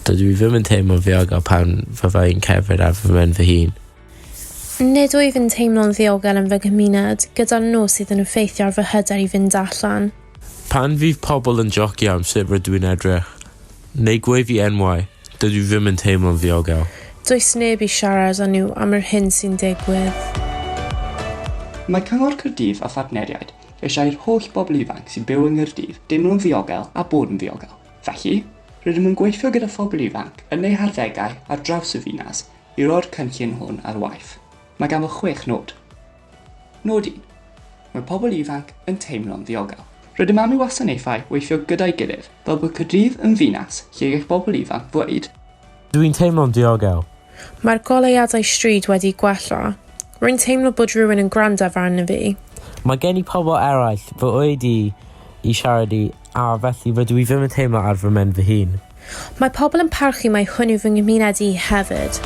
Dydw i ddim yn teimlo'n ddiogel pan fydda i'n cerdded ar fy mhen fy hun. Nid wyf yn teimlo'n ddiogel yn fy nghymuned, gyda'r nos sydd yn effeithio ar fy hyder i fynd allan. Pan fydd pobl yn jocio am sut rydw i'n edrych, neu gweiddi enwau, dydw i ddim yn teimlo'n ddiogel. Does neb i siarad â nhw am yr hyn sy'n digwydd. Mae Cyngor Caerdydd a phartneriaid eisiau i'r holl bobl ifanc sy'n byw yng Nghaerdydd deimlo'n ddiogel a bod yn ddiogel. Felly, rydym yn gweithio gyda phobl ifanc yn eu harddegau ar draws y ddinas i roi'r cynllun hwn ar waith. Mae ganddo chwech nod. Nod 1. Mae pobl ifanc yn teimlo'n ddiogel. Rydym am i wasanaethau weithio gyda'i gilydd fel bod Caerdydd yn ddinas lle gall bobl ifanc ddweud. Dw i'n teimlo'n ddiogel. Mae'r goleuadau stryd wedi gwella. Rwy'n teimlo bod rhywun yn gwrando arna fi. Mae gen i pobl eraill fy oed i i siarad i a felly rydw i ddim yn teimlo ar fy mhen fy hun. Mae pobl yn parchu mai hwn yw fy nghymuned i hefyd.